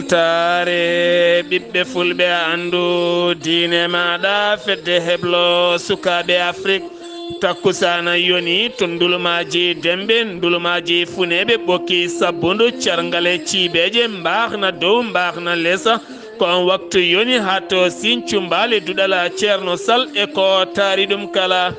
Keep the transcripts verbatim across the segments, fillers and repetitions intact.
Taare ɓiɓɓe fulɓe, anndu diine maaɗa, fedde heblo sukaaɓe Afrik. Takkusaana yoni to ndulumaaji Demɓe, ndulumaaji Funeeɓe, ɓokki sabbundu, carngale ciibeeje, mbaaxna dow, mbaaxna lesa. Ko on waktu yoni haa to Sinthiou Mbale, duɗal Ceerno Sal, e ko taari ɗum kala.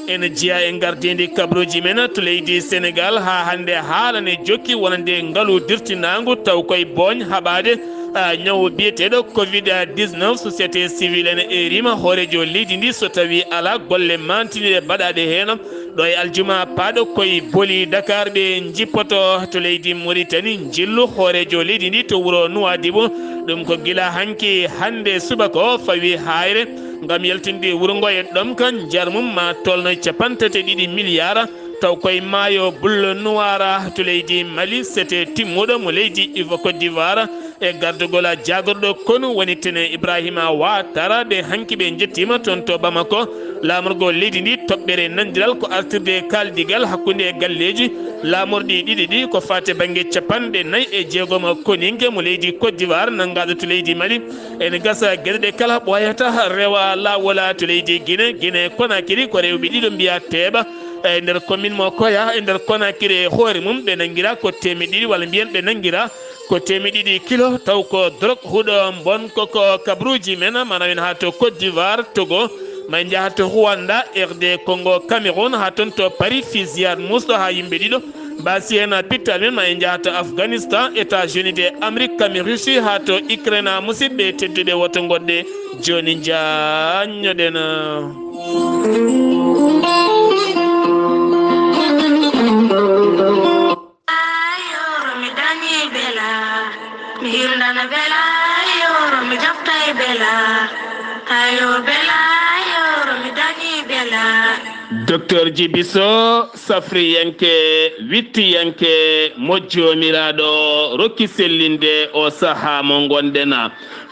Ene jeyaa e ngardiindi kabaruuji men to leydi Senegaal. Haa hannde haala ne jokki wonande ngalu dirtinaangu taw koye booñ haɓaade, ah, ñawu biyeteeɗo covid dix-neuf. Société civile ene eeriima hooreejo leydi ndi so tawii alaa golle maantiniiɗe baɗaaɗe heen. Ɗo e aljuma paaɗo koye Boli Dakar ɓe njippoto to leydi Mauritanie, njillu hooreejo leydi ndi to wuro Nouadhibou. Ɗum ko gila hanki hannde subaka o fawi haayre ngam yaltinde wuro ngo e ɗomka. Njar mum ma tolno e capanɗe tati e ɗiɗi miliyaar, taw koye maayo Bulle Noire to leydi Mali, sete timmuɗo mo leydi Ivo-, Côte d'Ivoire. E gardagol a jaagorɗo konu woni tene Ibrahima Ouattara, ɓe hanki ɓe njettiima toon to Bamako. Laamorgo leydi ndi toɓɓere nandiral ko artirde e kaaldigal hakkunde e galleeji laamorɗi ɗiɗi ɗi ko faate bannge capanɗe nayi e jeegom koninke mo leydi Côte d'Ivoire nanngaaɗo to leydi Mali. Ene gasa geɗe ɗe kala ɓooyata rewa laawola to leydi Guinée. Guinée Conakry ko rewɓe ɗiɗo mbiya teeɓa e nder commune mo Koya e nder Conakry e hoore mum ɓe nanngira ko teemeɗɗe ɗiɗi walla mbiyen ɓe nanngira ko teemeɗɗe ɗiɗi kilo, taw ko drogue huɗo mbon koko kabaruuji men, mana en haa to Côte d'Ivoire, Togo, ma en njaha to Rwanda, R D Congo, Cameroun, haa toon to Paris, fusillade musɗo haa yimɓe ɗiɗo mbaasi heen pittal men, ma en njaha to Afghanistan, États-Unis de Amérique, kam Russie, haa to Ukraine, haa musidɓe tedduɓe woto ngonɗe jooni njaanñoɗen. Ayoro mi dañi bela, mi hirndana bela, ayoro mi jaftay bela, ayo bela, ayoro mi dañi bela. Docteur Djibiso, safriyanke, wittiyanke, mo Joomiraaɗo rokki sellinde o sahaa mo ngonɗen.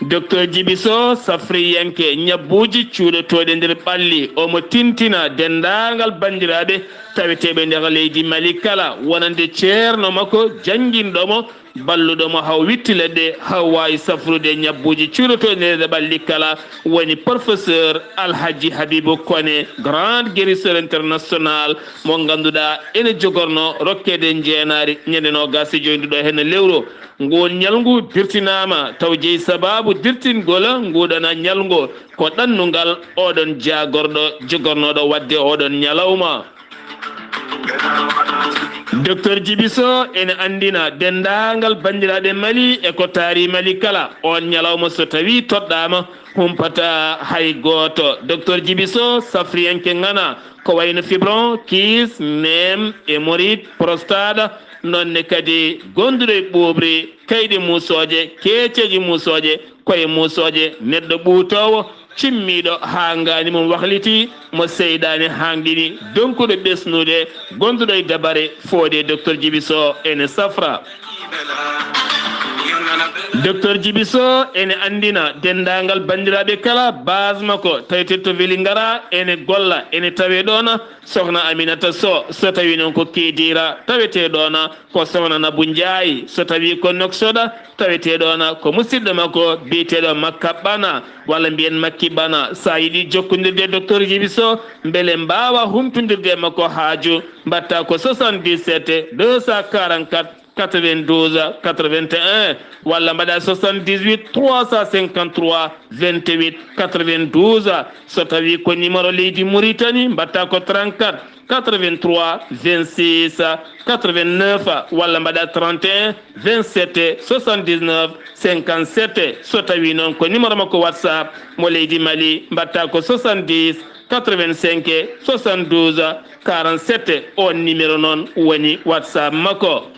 Docteur Djibiso, safriyanke ñabbuuji cuuɗotooɗi nder ɓalli, omo tintina denndaangal banndiraaɓe taweteeɓe nder leydi Mali kala, wonande ceerno makko jannginɗo mo, balluɗo mo haa o witti leɗɗe, haa o waawi safrude ñabbuuji cuuɗotooɗi nder ɓalli kala, woni professeur Alhaji Habibou Koné, grand guérisseur international, mo ngannduɗaa ene jogorno rokkeede njeenaari ñande noogaas e joy ndu ɗo heen lewru. Nguun ñalngu dirtinaama, taw jeyi sabaabu dirtingol nguun ɗoon ñalngu ko ɗannungal ooɗoon jaagorɗo jogornooɗo waɗde ooɗoon ñalawma. Docteur Djibiso ene anndina denndaangal banndiraaɓe Mali e ko taari Mali kala, oon ñalawma so tawii toɗɗaama, humpataa hay gooto. Docteur Djibiso, safriyanke ŋana, ko wayno fibron, kiis, neem, hémorroïde, prostate, noon ne kadi gonduɗo e ɓuuɓri, kayɗe muusooje, keeceeje muusooje, koye muusooje, neɗɗo ɓuutoowo, cimmiiɗo haa ngaani mum wahliti, mo seyɗaane haanɗini, donkuɗo ɓesnude, gonduɗo e dabare, fooɗe Docteur Djibiso ene safra. Docteur Djibiso ene anndina denndaangal banndiraaɓe kala, base makko tawetee to Vélingara, ene golla, ene tawee ɗoon, Sokhna Aminata Sow, so tawii noon ko Kidira, tawetee ɗoon ko Sokhna Nabou Ndiaye, so tawii ko Nouakchott, tawetee ɗoon ko musidɗo makko biyeteeɗo Makka Bana, walla mbiyen Makki Bana. So a yiɗi jokkondirde e Docteur Djibiso, mbele mbaawa humtondirde e makko haaju, mbaɗtaa ko soixante-dix-sept deux cent quarante-quatre quatre-vingt-douze quatre-vingt-un, walla mbaɗaa soixante-dix-huit trois cent cinquante-trois vingt-huit quatre-vingt-douze. So tawii ko numéro leydi Mauritanie, mbaɗtaa ko trente-quatre quatre-vingt-trois vingt-six quatre-vingt-neuf, walla mbaɗaa trente et un vingt-sept soixante-dix-neuf cinquante-sept. So tawii noon ko numéro makko WhatsApp mo leydi Mali, mbaɗtaa ko soixante-dix quatre-vingt-cinq soixante-douze quarante-sept. On numéro noon woni WhatsApp makko.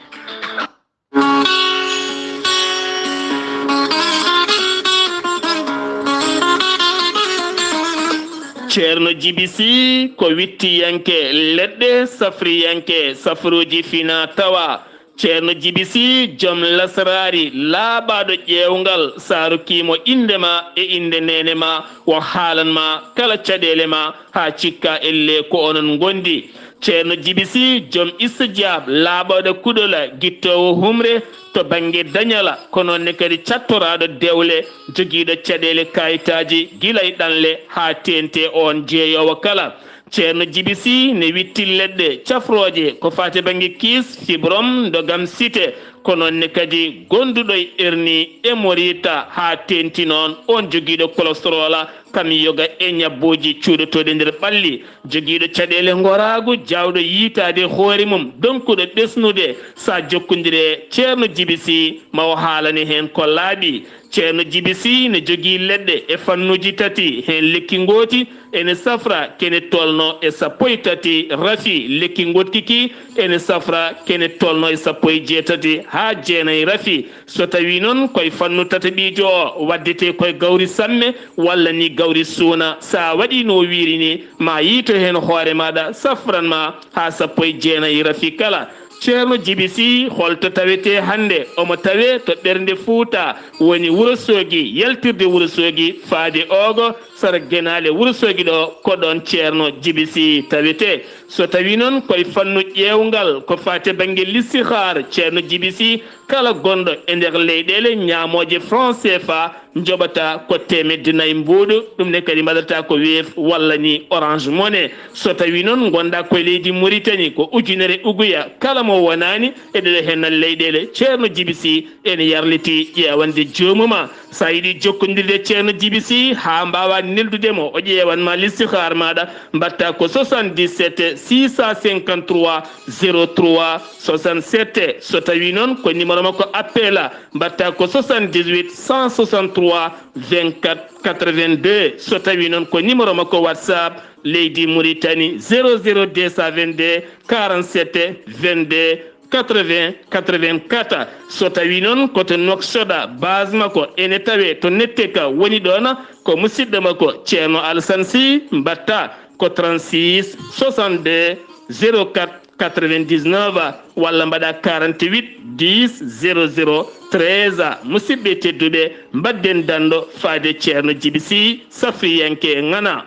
Ceerno Djiby Sy ko wittiyanke leɗɗe, safriyanke safruuji fina tawa. Ceerno Djiby Sy, joom lasraari, laaɓaaɗo ƴeewngal, sa rokkii mo innde ma e innde neene ma, o haalan ma kala caɗeele ma, haa cikka ellee ko onon ngondi. Ceerno Jibi Sih, joom Istijaab, laaɓaaɗo kuɗola, gittoowo humre to bannge dañala, ko noon ne kadi cattoraaɗo dewle, jogiiɗo caɗeele kaayitaaji gila e ɗanle haa teeŋti oon jeeyoowo kala. Ceerno Jibi Sih ne witti leɗɗe cafrooje ko faati bannge kiis, fibrom, ndogam site, ko noon ne kadi gonduɗo e erni e morita haa teeŋti noon oon jogiiɗo kolostorola, kam yoga e ñabbuuji cuuɗotooɗi nder ɓalli, jogiiɗo caɗeele ngoraagu, jaawɗo yiytaade hoore mum, donkuɗo ɓesnude, so a jokkondire Ceerno Jibi Sih, ma o haalane heen ko laaɓi. Ceerno Jibi Sih ne jogii leɗɗe e fannuuji tati, heen lekki ngooti ene safra kene tolno e sappo e tati rafi, lekki ngoɗki ki ene safra kene tolno e sappo e jeetati haa jeenayi rafi. So tawii noon koye fannu tataɓiijo o, waddetee koye gawri samme walla ni gawri suuna, so a waɗii no o wiiri ni, ma yiyto heen hoore maaɗa, safran ma haa sappo e jeenayi rafi kala. Ceerno Jibi Sih, holto tawetee hannde? Omo tawee to ɓernde Fuuta, woni Wuro Soogi, yaltirde Wuro Soogi faade Oogo, sara Genaale Wuro Soogi ɗo, ko ɗoon Ceerno Jibi Sih tawetee. So tawii noon koye fannu ƴeewngal, ko faati bannge listihaar, Ceerno Jibi Sih, kala gonɗo e nder leyɗeele ñaamooje franc C F A, njoɓata ko teemedde nayi mbuuɗu, ɗum ne kadi mbaɗata ko Wave walla ni Orange Money. So tawii noon ngonɗaa koye leydi Muritani, ko ujunere uguya kala mo wonaani e ɗeɗo heen leyɗeele, Ceerno Jibi Sih ene yarlitii ƴeewande joomum. So a yiɗii jokkondirde Ceerno Jibi Sih haa mbaawaa neldude mo, o ƴeewan ma listihaar maaɗa, mbaɗta ko soixante-dix-sept six cent cinquante-trois zéro trois soixante-sept. So tawii noon ko numéro makko appel, mbaɗta ko soixante-dix-huit cent soixante-trois vingt-quatre quatre-vingt-deux. So tawii noon ko numéro makko WhatsApp leydi Muritani, zéro zéro deux cent vingt-deux quarante-sept vingt-deux quatre-vingts quatre-vingt-quatre. So tawii noon ko to Nouakchott, base makko ene tawee to Netteka woni ɗoon, ko musidɗo makko Ceerno Alassane Sy, mbaɗta ko trente-six soixante-deux zéro quatre quatre-vingt-dix-neuf walla mbaɗa quarante-huit dix zéro zéro treize. Musidɓe tedduɓe, mbaɗden danndo faade Ceerno Jibi Sih, safriyanke ŋana.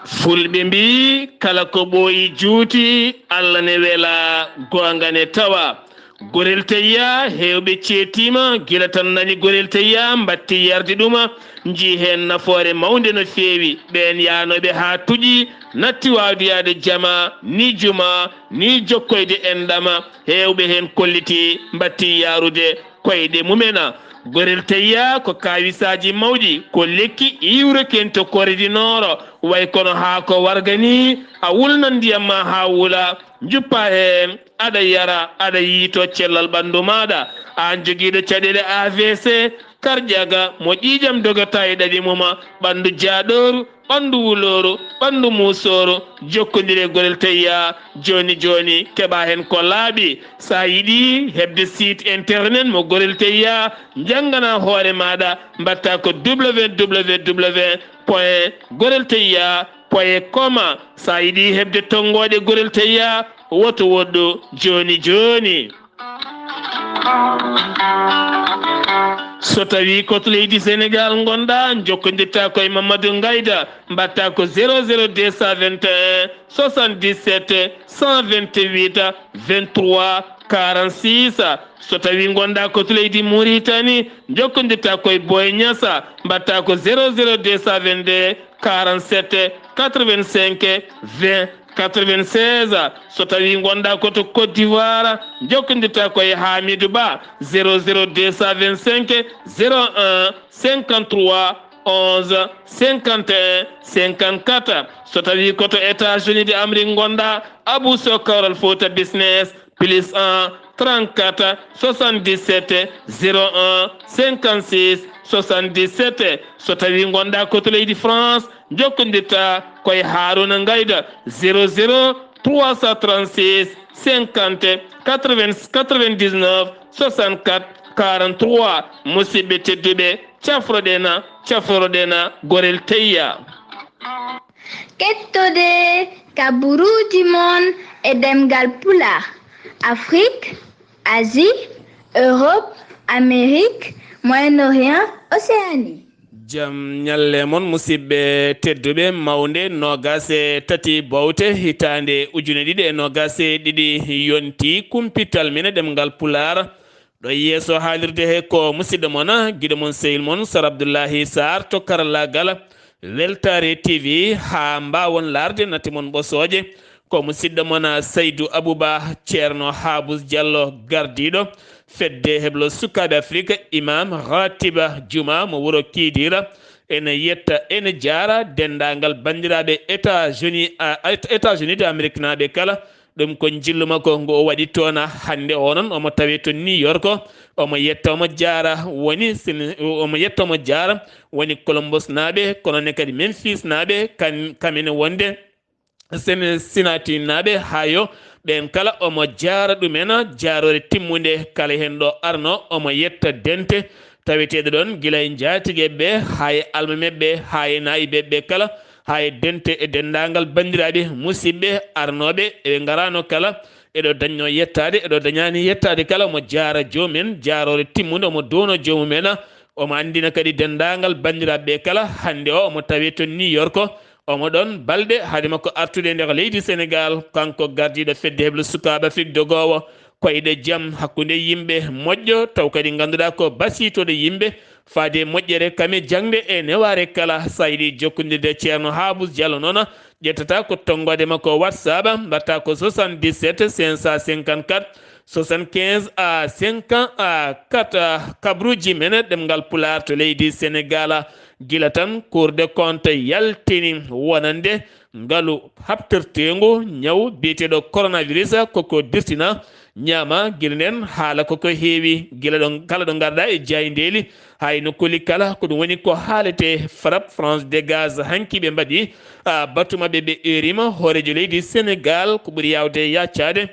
Fulɓe mbii, kala ko ɓooyi juuti, Allah ne wela, goonga ne tawa. Gorel Tayya, heewɓe ceetiima, gila tan nani Gorel Tayya, mbatti yarde ɗum, njii heen nafoore mawnde no feewi. Ɓeen yahnooɓe haa tuƴi, natti waawde yahde jama, ni juma, ni jokkoyde enɗam, heewɓe heen kollitii, mbatti yahrude koyɗe mumen. Gorel Tayya ko kaawisaaji mawɗi, ko lekki iwreten to Corée du Nord, way kono haako warga ni, a wulnan ndiyam ma haa wula, njuppa heen, aɗa yara, aɗa yiyto cellal ɓanndu maaɗa. Aan jogiiɗo caɗeele A V C, karƴaga, mo ƴiiƴam dogata e ɗaɗi mum, ɓanndu jaaɗooru, ɓanndu wulooru, ɓanndu muusooru, jokkondire Gorel Tayya jooni jooni, keɓa heen ko laaɓi. So a yiɗi heɓde site internet mo Gorel Tayya, njanngana hoore maaɗa, mbaɗta ko W W W point gorel tayya point com. So a yiɗi heɓde tonngooɗe Gorel Tayya, woto woɗɗu jooni jooni. So tawii ko to leydi Senegaal ngonɗaa, njokkondirta ko e Mamadou Ngayda, mbaɗta ko zéro zéro deux cent vingt et un soixante-dix-sept cent vingt-huit vingt-trois quarante-six. So tawii ngonɗaa ko to leydi Muritani, njokkondirta ko e Boy Niassa, mbaɗta ko zéro zéro deux cent vingt-deux quarante-sept quatre-vingt-cinq vingt quatre-vingt-seize. So tawii ngonɗaa ko to Côte d'Ivoire, njokkondirta ko e Hamidou Ba, zéro zéro deux cent vingt-cinq zéro un cinquante-trois onze cinquante et un cinquante-quatre. So tawii ko to États-Unis d'Amérique ngonɗaa, Abou Sow Kawral Fouta Business, plus un trente-quatre soixante-dix-sept zéro un cinquante-six soixante-dix-sept. So tawii ngonɗaa ko to leydi France, njokkondirta ko e Harouna Ngayda, zéro zéro trois cent trente-six cinquante quatre-vingts quatre-vingt-dix-neuf soixante-quatre quarante-trois. Musidɓe tedduɓe, cafroɗen, cafroɗen Gorel Tayya. Kettode kaburuuji mon e ɗemngal Pulaar, Afrik, Asie, Europe, Amérique, Moyen-Orient, Océanie. Jam ñalle mon, musidɓe tedduɓe. Mawnde noogaas e tati bowte hitaande ujune ɗiɗi e noogaas e ɗiɗi yonti. Kumpital men e ɗemngal Pulaar ɗo yeeso haalirde he ko musidɗo mon, giɗo mon, sehil mon Sar Abdullahi Sarr to karallaagal Weltaare T V. Haa mbaawon laarde nate mon ɓosooje, ko musidɗo mon Saydu Abuba, Ceerno Haabus Jallo, gardiiɗo fedde heblo sukaaɓe Afrik, imam ratiba juma mo wuro Kiidiira. Ene yetta, ene jaara denndaangal banndiraaɓe États-Unis, a, États-Unis de Amérique naaɓe kala. Ɗum ko njillu makko ngu o waɗi toon hannde o noon. Omo tawee to New York. Omo yetta, omo jaara woni Sin-, omo yetta, omo jaara woni Columbus naaɓe, kono ne kadi Memphis naaɓe, kan-, kamene wonde Sen-, Cincinnati naaɓe, hayo ɓeen kala omo jaara ɗumen jaaroore timmunde. Kala heen ɗo arno omo yetta dente taweteeɗo ɗoon, gila e njaatigeeɓe ɓe, haa e almameeɓe ɓe, haa e naayibeeɓe ɓe kala, haa e dente e denndaangal banndiraaɓe musidɓe arnooɓe eɓe ngaraano kala. Eɗo dañnoo yettaade, eɗo dañaani yettaade kala, omo jaara joomum en jaaroore timmunde, omo duwno joomum en, omo anndina kadi denndaangal banndiraaɓe ɓe kala. Hannde o omo tawee to New York, omo ɗoon balɗe hade makko artude e nder leydi Senegaal, kanko gardiiɗo fedde heblo sukaaɓe Afrik dogoowo koyɗe jam hakkunde yimɓe moƴƴo, taw kadi ngannduɗaa ko basiitooɗo yimɓe faade e moƴƴere kam e jaŋde e newaare kala. Sa yiɗi jokkondirde e Ceerno Haabus Jallo noon, ƴettata ko tonngoode makko WhatsApp, mbaɗta ko soixante-dix-sept cinq cent cinquante-quatre soixante-quinze à cinquante-quatre. Kabruuji men ɗemngal Pulaar to leydi Senegaal, gila tan Cour des comptes yaltini wonande ngalu haɓtirteengu ñaw biyeteeɗo coronavirus, koko dirtina ñaama. Gila ndeen haala koko heewi, gila ɗo, kala ɗo ngarɗa e jaayndeeli, haa e nokkuuli kala, ko ɗum woni ko haaletee. Frappe, France Dégage, hanki ɓe mbaɗi, a, batu maɓɓe, ɓe eerima hooreejo leydi Senegaal, ko ɓuri yaawde yaccaade.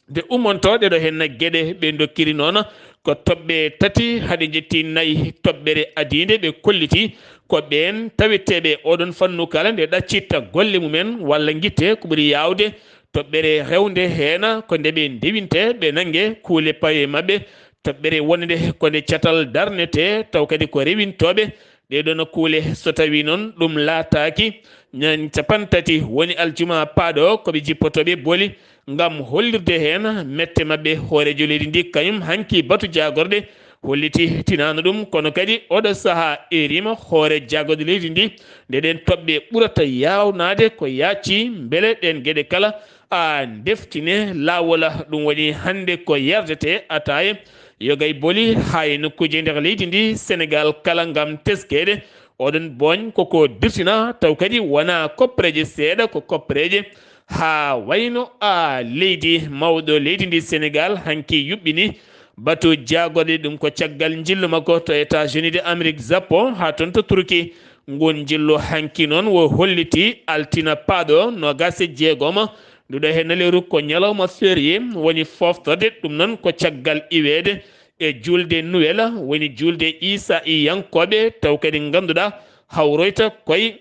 Nde ummontoo ɗeɗo heen geɗe, ɓe ndokkiri noon ko toɓɓe tati, hade njetti nayi. Toɓɓere adiinde ɓe kolliti ko ɓeen taweteeɓe oɗon fannu kala nde ɗaccitta golle mumen walla ngitte ko ɓuri yaawde. Toɓɓere rewnde heen ko nde ɓe ndewinte, ɓe nannge kuule pawe maɓɓe. Toɓɓere wonde ko nde catal darnetee, taw kadi ko rewintooɓe ɗee ɗoon kuule. So tawii noon ɗum laataaki, ñande cappanɗe tati woni aljuma paaɗo ko ɓe jippotooɓe boli ngam hollirde heen mette maɓɓe. Hooreejo leydi ndi kañum hanki batu jaagorɗe holliti tinaano ɗum, kono kadi oɗo sahaa eerima hoore jaagorɗe leydi ndi nde ɗeen toɓɓe ɓurata yaawnaade ko yaaccii mbele ɗeen geɗe kala a ndeftine laawol. Ɗum waɗi hannde ko yerdetee ataaye, yogay boli haa e nokkuuje nder leydi ndi Senegaal kala ngam teskeede oɗon booñ koko dirtina, taw kadi wonaa koppereeje seeɗa, ko koppereeje haa wayno a leydi mawɗo leydi ndi Senegaal hanki yuɓɓini batu jaagorɗe. Ɗum ko caggal njillu makko to États-Unis de Amérique, Japon, haa toon to Turki. Ngun njillu hanki noon wo holliti altine paaɗo noogaas e jeegom nduɗo he naleeru ko ñalawma férié woni foftorde. Ɗum noon ko caggal iweede e juulde Nuwel, woni juulde Iisa iyankooɓe, taw kadi ngannduɗaa hawroyta koye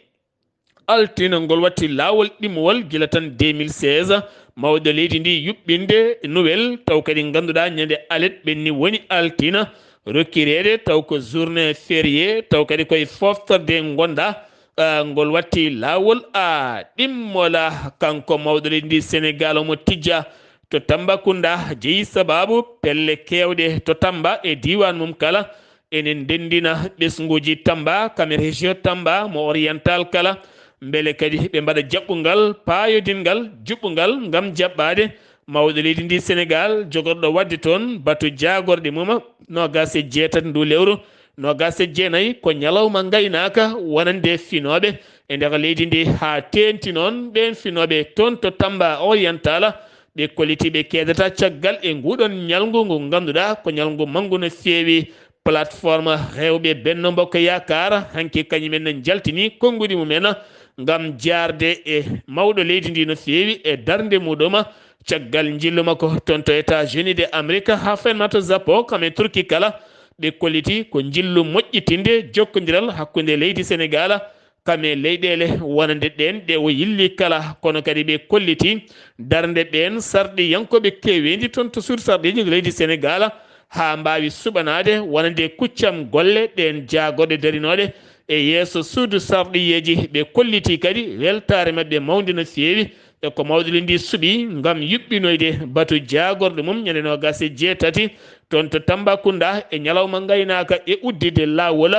altine. Ngol watti laawol ɗimmowol gila tan deux mille seize. Mawɗo leydi ndi yuɓɓinde Nuwel, taw kadi ngannduɗaa ñande alet ɓenni woni altine rokkireede, taw ko journée férié, taw kadi koye foftorde ngonɗaa. Ah, ngol watti laawol a ɗimmola. Kanko mawɗo leydi ndi Senegaal omo tijja to Tambacounda, jeyi sababu pelle keewɗe to Tamba e diiwaan mum kala. Enen ndenndina ɓesnguuji Tamba, kam e région Tamba mo oriental kala, mbele kadi ɓe mbaɗa jaɓɓungal paayodinngal juɓɓungal ngam jaɓɓaade mawɗo leydi ndi Senegaal, jogorɗo waɗde toon batu jaagorɗe mum noogaas e jeetati ndu lewru noogaas e jeenayi, ko ñalawma ngaynaaka wonande finooɓe e nder leydi ndi, haa teeŋti noon ɓeen finooɓe toon to Tamba Oriental, ɓe kolliti ɓe keedata caggal e nguɗon ñalngu ngu ngannduɗaa ko ñalngu manngu no feewi. Plateforme rewɓe Benno Bokk Yaakaar hanki kañum en ne njaltini konnguɗi mum en ngam jaarde e mawɗo leydi ndi no feewi e darnde muɗum. Caggal njillu makko toon to États-Unis de Amérique haa fenma to Japon, kam e Turki kala, ɓe kolliti ko njillu moƴƴitinde jokkondiral hakkunde leydi Senegaal kam e leyɗeele wonande ɗeen ɗe o yilli kala, kono kadi ɓe kolliti darnde ɓeen sarɗiyankooɓe keeweendi toon to suudu sarɗiiji leydi Senegaal, haa mbaawi suɓanaade wonande kuccam golle ɗeen jaagorɗe darinooɗe e yeeso suudu sarɗiyeeji. Ɓe kollitii kadi weltaare maɓɓe mawnde no feewi e ko mawɗo leydi suɓi ngam yuɓɓinoyde batu jaagorɗe mum ñande noogaas e jeetati toon to Tambacounda e ñalawma ngaynaaka e udditde laawol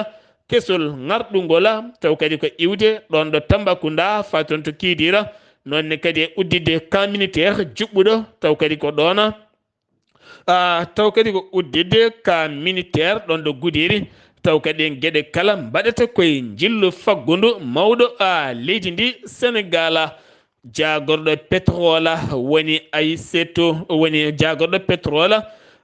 kesol ŋarɗungol, taw kadi ko iwde ɗoon ɗo Tambacounda faa toon to Kidira, noon ne kadi e udditde camp militaire juɓɓuɗo, taw kadi ko ɗoon, ah, taw kadi ko udditde camp militaire ɗoon ɗo Guderi, taw kadi en geɗe kala mbaɗata koye njillu faggundu mawɗo, ah, leydi ndi Senegal. Jaagorɗo pétrole woni Aïssatou, woni jaagorɗo pétrole,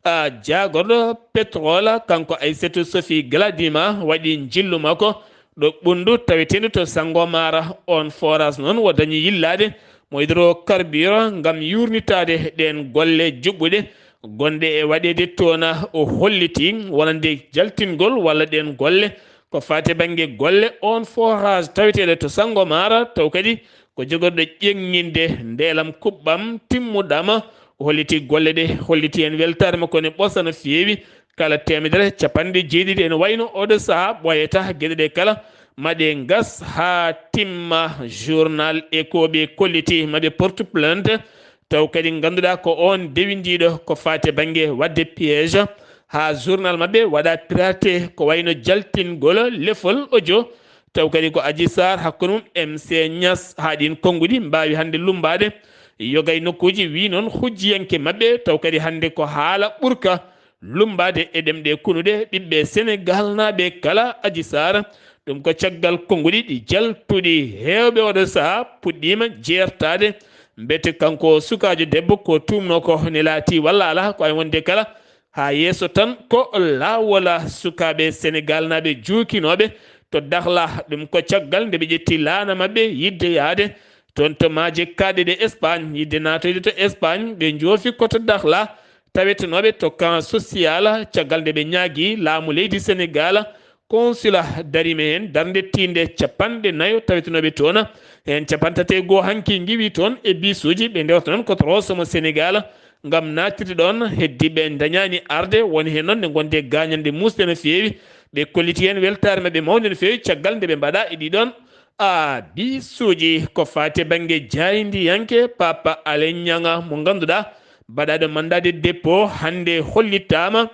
ah, jaagorɗo pétrole, kanko Aïssatou Sophie Gladima waɗi njillu makko ɗo ɓunndu taweteendu to Sangomar. On forage noon wo dañi yillaade mo hydrocarbure ngam yuurnitaade ɗeen golle juɓɓuɗe gonɗe e waɗeede toon. O hollitii wonande jaltingol walla ɗeen golle ko faati bannge golle on forage taweteeɗo to Sangomar, taw kadi ko jogorɗo ƴeŋŋinde ndeelam kuɓɓam timmuɗam. O holliti golle ɗe, holliti heen weltaare makko ne ɓosa no feewi. Kala teemedere capanɗe jeeɗiɗi ene wayno oɗo sahaa ɓooyata geɗe ɗe kala, ma ɗe ngas haa timma. Journal Echo ɓe kolliti ma ɓe porte plainte. Taw kadi ngannduɗaa ko oon dewindiiɗo ko faati e bannge waɗde piège, haa journal maɓɓe waɗa piraté ko wayno jaltingol lefol audio. Taw kadi ko Adji Sarr hakkunde mum M C Niass, haa ɗiin konnguɗi mbaawi hannde lummbaade. Yoga e nokkuuji wii noon hujjiyanke maɓɓe, taw kadi hannde ko haala ɓurka lummbaade e ɗemɗe kunuɗe ɓiɓɓe Senegal naaɓe kala. Adji Sarr, ɗum ko caggal konnguɗi ɗi jaltuɗi heewɓe oɗo sahaa puɗɗiima jeertaade. Mbete kanko sukaajo debbo ko tuumnoo ko ne laatii walla alaa, ko ay wonde kala haa yeeso tan ko laawol. Sukaaɓe Senegal naaɓe juukinooɓe to Dakhla, ɗum ko caggal nde ɓe ƴetti laana maɓɓe yiɗde yahde toon to maaje kaaɗɗe ɗe Espagne, yiɗde naatoyde to Espagne. Ɓe njoofi ko to Dakhla tawetenooɓe to camp social, caggal nde ɓe ñaagii laamu leydi Senegal, consulat dariima heen darnde tiinde capanɗe nayo tawetenooɓe toon, heen capanɗe tati e goo hanki ngiwii toon e bisuuji. Ɓe ndewta noon ko to Rosso mo Senegal ngam naatirde ɗoon. Heddiiɓe ndañaani arde, woni heen noon ne ngonde gaañande muusde no feewi. Ɓe kolliti heen weltaare maɓɓe mawnde no feewi caggal nde ɓe mbaɗa e ɗii ɗoon a bisuuji. Ko faati e bannge jaayndiyanke Papa Alé Niang mo ngannduɗaa baɗaaɗo mandat de dépôt hannde hollitaama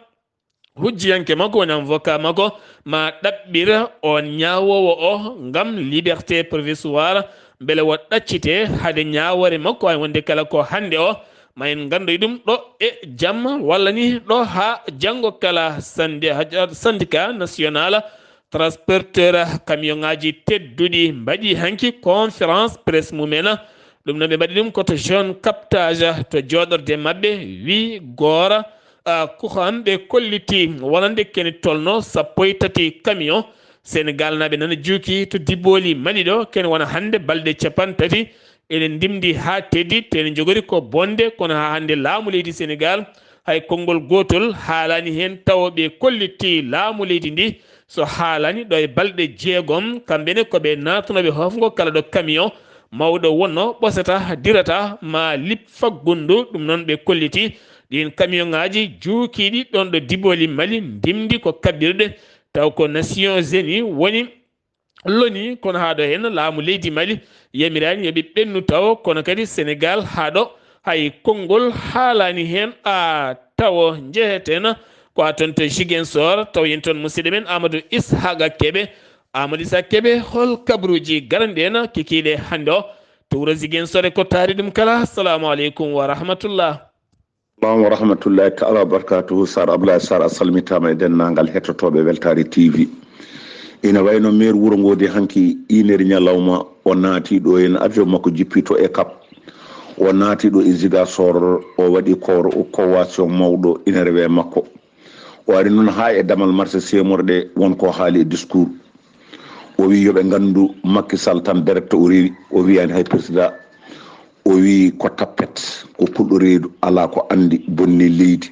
hujjiyanke makko woni avocat makko ma ɗaɓɓir on ñaawoowo o ngam liberté provisoire mbele wo ɗaccite hade ñaawoore makko. Ay wonde kala ko hannde o ma en nganndoy ɗum ɗo e jamma walla ni ɗo haa janngo kala. Sandi-, syndicat national transporteur camion ŋaaji tedduɗi mbaɗi hanki conférence presse mumen. Ɗum noon ɓe mbaɗi ɗum ko to zone captage to jooɗorde maɓɓe wi Goora, ah, Kuxam. Ɓe kolliti wonande kene tolno sappo e tati camion Senegal naaɓe nana juuki to Diboli Mali ɗo, kene wona hannde balɗe capanɗe tati ene ndimdi haa teddi, te ene njogori ko bonde, kono haa hannde laamu leydi Senegal hay konngol gootol haalaani heen, tawa ɓe kolliti laamu leydi ndi so haalaani ɗo e balɗe jeegom. Kamɓe ne ko ɓe naatunooɓe hofngo kala ɗo camion mawɗo wonno ɓosata, dirata ma lip faggundu. Ɗum noon ɓe kolliti ɗiin camion ŋaaji juukiiɗi ɗoon ɗo Diboli Mali ndimdi ko kaɓɓirɗe, taw ko Nations Unies woni loni, kono haa ɗo heen laamu leydi Mali yamiraani yo ɓe ɓennu tawo, kono kadi Senegal haa ɗo hay konngol haalaani heen. A tawo njeheten ko a toon to Ziguinchor, taw yen toon musidɗo men Amadou Ishaqa Kebe. Amadou Ishaqa Kebe, hol kabaruuji garanɗi en kikiiɗe hannde o to wuro Ziguinchor e ko taari ɗum kala? Assalamu aleykum wa rahmatullah. Salaam wa rahmatullahi taala wa barakatuhu. Sar Abdoulaye Sar, a salmitaama e denndaangal hettotooɓe Weltaare T V. Ina wayno maire wuro ngo de hanki inere ñalawma, o naati ɗo en avion makko jippi to e Cap. O naati ɗo e Ziguinchor, o waɗi koor-, convention mawɗo ina rewe makko. O ari noon haa e damal marché semorɗe, won ko haali e discours. O wi yo ɓe nganndu Macky Sall tan direct o rewi, o wiyani hay président. O wi ko tappet, ko pulɗo reedu, alaa ko anndi, bonni leydi.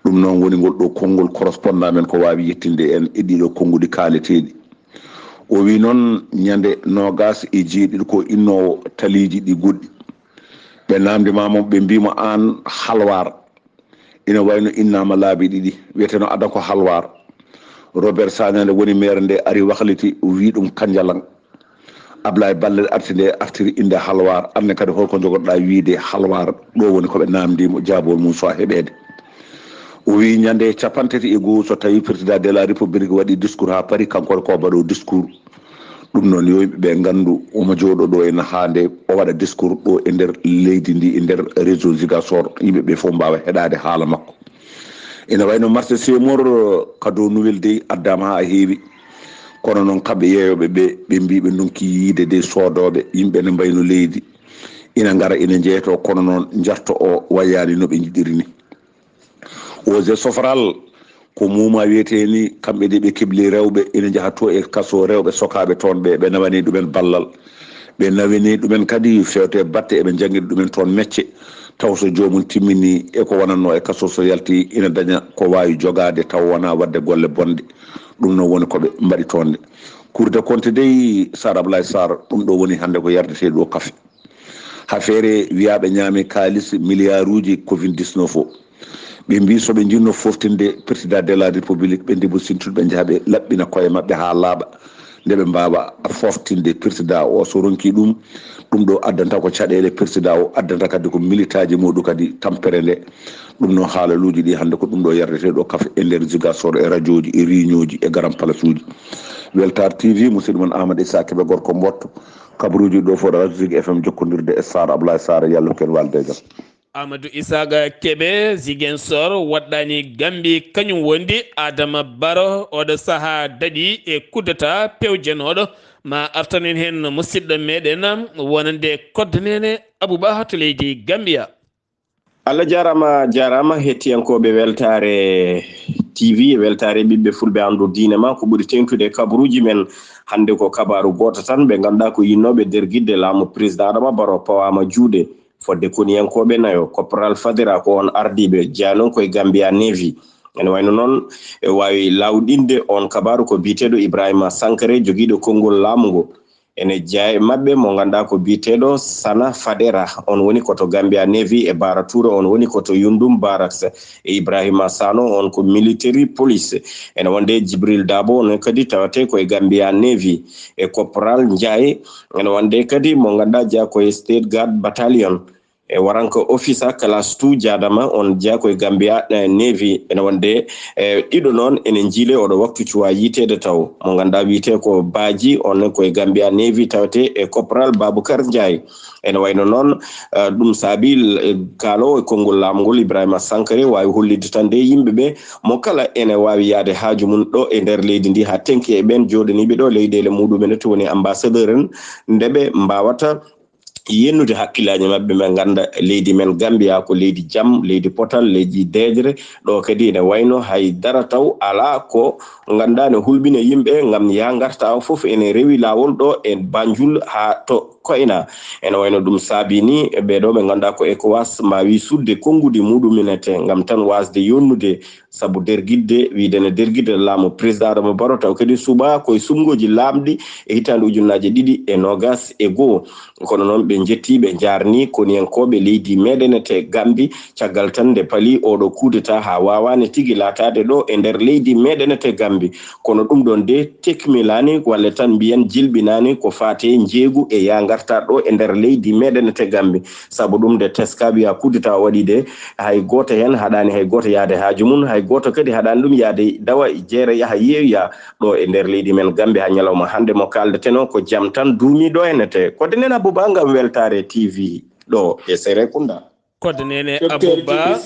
Ɗum noon woni ngol ɗo konngol correspondant men ko waawi yettinde en e ɗiɗo konnguɗi kaaleteeɗi. O wi noon ñande noogas e jeeɗiɗi ko innoowo taliiji ɗi goɗɗi. Ɓe naamndi ma mo, ɓe mbii mo aan halwaar. Ina wayno innama laabi ɗiɗi, wiyeteno Adan ko Halwar. Robert Sagna nde woni maire nde ari wakliti, o wi ɗum Kanjalang. Ablaye Balle arti nde, artiri innde Halwar. Anne kadi holko jogoɗa wiide Halwar? Ɗo woni ko ɓe namdimo, jaabol mum so a heɓede. O wi ñande capantati e goho, so tawi président de la République waɗi discours ha paari, kanko ko baɗo discours. Ɗum noon, yo yimɓe ɓe ngandu, omo jooɗo ɗo e nahaande, o waɗa discours ɗo e nder leydi ndi, e nder région Ziguinchor, yimɓe ɓe fof mbawa heɗade haala makko. Ina wayno marché Semor, ka dow Nouvelle dey addama ha heewi, kono noon kamɓe yeeyoɓe ɓe, ɓe mbi ɓe ndonki yiide de soodoɓe, yimɓe ne mbayno leydi, ina ngara ina jeeto, kono noon njarto o wayyani no ɓe njiɗiri ni. Eaux et Sofral, ko muuma wiyetee ni, kamɓe de ɓe kebli rewɓe ina njaha to e kaso, rewɓe sokaaɓe toon ɓe, ɓe nawani ɗumen ballal. Ɓe nawini ɗumen kadi fewte batte, eɓe njanngina ɗumen toon mecce, taw so joomum timmini e ko wonatno e kaso, so yalti ina daña ko waawi jogaade taw wonaa waɗde golle bonɗe. Ɗum noon woni ko ɓe mbaɗi toon nde. Cour des comptes dey, Sar Ablaye Sarr, ɗum ɗo woni hannde ko yardetee ɗo kafe. Affaire wiyaaɓe ñaami kaalis miliyaaruuji covid dix-neuf o. Ɓe mbi so ɓe njinno foftinde président de la République, ɓe ndibbo sintude, ɓe njaha ɓe laɓɓina koye maɓɓe haa laaɓa, nde ɓe mbaawa foftinde président o. So ronki ɗum, ɗum ɗo addanta ko caɗeele président o, addanta kadi ko militaaji muɗum kadi tampere nde. Ɗum noon haalaluuji ɗi hannde ko ɗum ɗo yardetee ɗo kafe e nder Ziguinchor, e rajooji, e riiñooji, e garan palasuuji. Weltaare T V, musidɗo mon Amadou Issa Kébé, gorko Mbootto. Kabaruuji ɗo fof ɗo Zik F M jokkondirde e Sar Ablaye Sarr, yallo ken walde e jam. Amadou Isaaga Kebe, Ziguinchor, waɗɗani Gambi kañum wondi Adama Baro, oɗo saha daɗi e kudeta pewjenoɗo. Ma artanen hen musidɗo meɗen wonande koddanene Abouba to leydi Gambia. Allah jarama, jarama hettiyankoɓe Weltare T V, Weltare ɓiɓɓe fulɓe andu diine ma, ko ɓuri teŋtude e kabaruji men. Hande ko kabaru goto tan, ɓe ganduɗa ko yinnoɓe dergidde laamu président Adama Barrow pawama juuɗe. Fodde koniyankoɓe nayo, Corporal Fadera ko on ardiɓe, jeya noon koye Gambia Navy. Ene wayno noon, e wawi lawɗinde on kabaru ko biyeteɗo Ibrahima Sankare, jogiiɗo konngol laamu ngo. Ene jeya e maɓɓe mo ganduɗa ko biyeteɗo Sana Fadera, on woni ko to Gambia Navy, e Bara Touré, on woni ko to Yundum Barracks, e Ibrahima Sano, on ko military police. Ene wonde Jibril Dabo, on kadi tawate koye Gambia Navy, e Corporal Ndiaye, ene wonde kadi mo ganduɗa jeya koye State Guard Battalion. E waranka officer class two jadama, on jeya koye Gambia, eh, Navy. Ene wonde, eh, ɗiɗo noon ene jiile oɗo waktu cuwa yiiteede taw. Mo ganduɗa wiyete ko Baaji, on koye Gambia Navy tawete e Corporal Baboucar Ndiaye. Ene wayno noon, eh, ɗum saabi, eh, kaalowo e konngol laamu ngol Ibrahima Sankare wawi hollitde tan de yimɓe ɓe, mo kala ene wawi yaade haaju mum ɗo e nder leydi ndi ha tenki e ɓen joɗaniɓe ɗo leyɗele muɗum en to woni ambassadeur en, nde ɓe mbawata yennude hakkillaji maɓɓe, ɓe ganda leydi men Gambia ko leydi jam, leydi potal, leydi deejre. Ɗo kadi ene wayno hay dara taw ala ko ganduɗa ne hulɓina yimɓe gam ya garta o foof ene rewi lawol ɗo e Banjul ha to Koyna. Ene wayno ɗum saabi ni ɓeɗo ɓe ganduɗa ko ECOWAS mbawi sudde konguɗi muɗuminete gam tan wasde yonnude sabu dergidde, wiide ne dergidde laamu président Adama Barrow, taw kadi suɓa koye suɓngoji laaɓɗi e hitande ujunnaje ɗiɗi e nogas e goho. Kono noon ɓe jetti, ɓe jarni koniyankoɓe leydi meɗen te Gambi, caggal tan nde pali oɗo kudeta ha wawani tigi latade ɗo e nder leydi meɗen te Gambi. Kono ɗum ɗon de tekmilani, walla tan mbiyen jilɓinani ko fate njeegu e ya garta ɗo e nder leydi meɗen te Gambi. Sabu ɗum nde teska wiya kudeta waɗi de, hay goto hen haɗani hay goto yaade haaju mum, hay goto kadi haɗani ɗum yaade dawa jeere yaha yeeya ɗo e nder leydi men Gambi ha ñalawma hande mo kaldeteno ko jam tan duumi ɗo henete. Ko denen Abouba ngam Weltare T V ɗo e Serekunda. Kodde nene Abouba.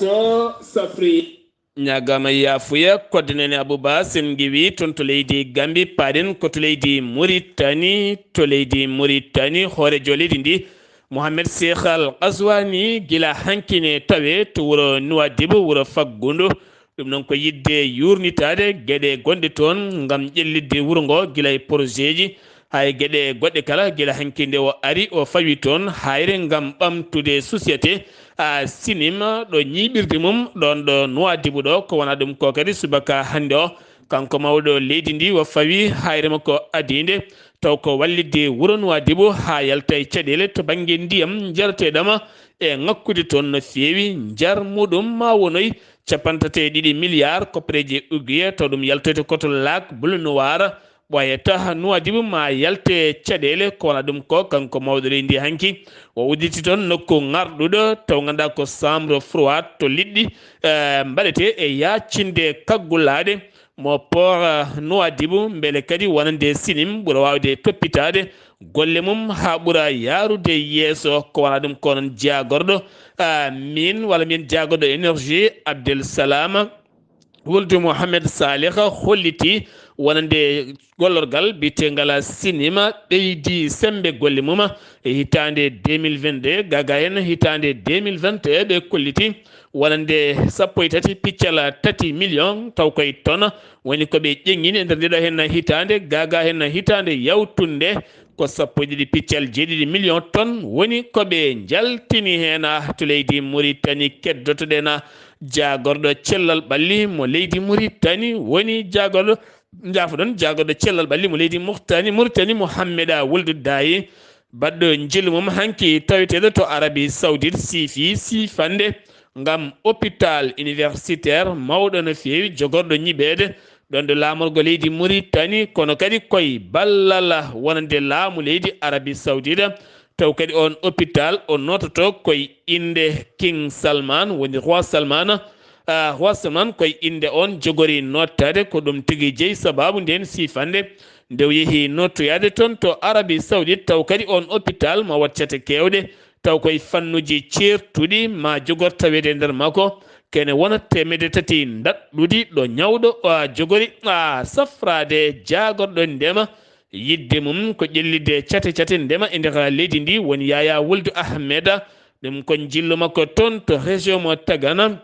Ñagama yafuya, kodde nene Abouba, sen ngiwi toon to leydi Gambi, paɗen ko to leydi Mauritanie, to leydi Mauritanie, hoorejo leydi ndi, Mohamed Cheikh Al Ghazouani, gila hankine tawe to wuro Nouadhibou, wuro faggundu. Ɗum noon ko yidde yurnitaade geɗe gonɗe toon ngam ƴellitde wuro ngo gila e projet ji, haa e geɗe goɗɗe kala. Gila hanki nde o ari, o fawi toon hayre ngam ɓamtude société, a, Sinim, ɗo ñiiɓirde mum ɗoon ɗo Nouadhibou ɗo. Ko wona ɗum ko kadi subaka hannde o, kanko mawɗo leydi ndi o fawi hayre makko adiinde, taw ko wallitde wuro Nouadhibou haa yalta e caɗeele to bannge ndiyam njareteeɗam e ŋakkude toon no feewi. Njar muɗum ma wonoy capantate e ɗiɗi milliards koppereeji e ugiye, taw ɗum yaltoyta koto laak bulu nuwaara. Ɓooyata Nuwaadibu ma yalte caɗeele, ko wona ɗum ko kanko mawɗo leydi hanki. O udditi toon nokku ŋarɗuɗo, taw ngannduɗaa ko chambre froide to liɗɗi, eh, mbaɗetee e yaacinde kaggulaaɗe mo port, eh, Nuwaadibu, mbele kadi wonande sinim ɓura waawde toppitaade golle mum haa ɓura yaarude yeeso. Ko wona ɗum ko noon jagorɗo, eh, min walla mbiyen jagorɗo énergie Abdel Salama Wuldu Mohamed Saleh holliti wonande gollorgal biyeteegal sinima ɓeydi semmbe golle mum e hitaande deux mille vingt-deux, gaga en hitaande deux mille vingt et un ɓe kolliti wonande sappo e tati piccal tati million, taw koye ton woni ko ɓe ƴeŋŋini e nder ndeɗo hen hitaande, gaga hen hitaande yawtunde ko sappo e ɗiɗi piccal jeeɗiɗi million ton woni ko ɓe njaltini hen to leydi Mauritanie. Keddotoɗen jagorɗo cellal ɓalli mo leydi Mauritanie woni jagorɗo, njaafo-ɗon, jagorɗo cellal ɓalli mo leydi Mauritanie, Mauritanie, Mohamed Wuldu Dayi, baɗɗo njillu mum hanki taweteeɗo to Arabie Saoudite, siifi siifande ngam hôpital universitaire mawɗo no feewi, jogorɗo ñiɓeede ɗon ɗo laamorgo leydi Mauritanie, kono kadi koye ballal wonande laamu leydi Arabie Saoudite. Taw kadi on hôpital o noototo koye innde King Salman, woni Roi Salman. Ah, Roi Salman koye innde on jogori noottaade, ko ɗum tigi jeyi sababu nden siifande nde o yehi noottoyaade toon to Arabie Saoudite. Taw kadi on hôpital ma waɗ cate keewɗe, taw koye fannuuji ceertuɗi ma jogor taweede e nder makko kene wona teemedde tati ndaɗɗuɗi ɗo ñawɗo, ah, jogori, ah, safraade jaagorɗo ndema. Yiɗde mum ko ƴellitde cate cate ndema e nder leydi ndi, woni Yaya Wuldu Ahmed. Ɗum ko njillu makko toon to région mo Tagana.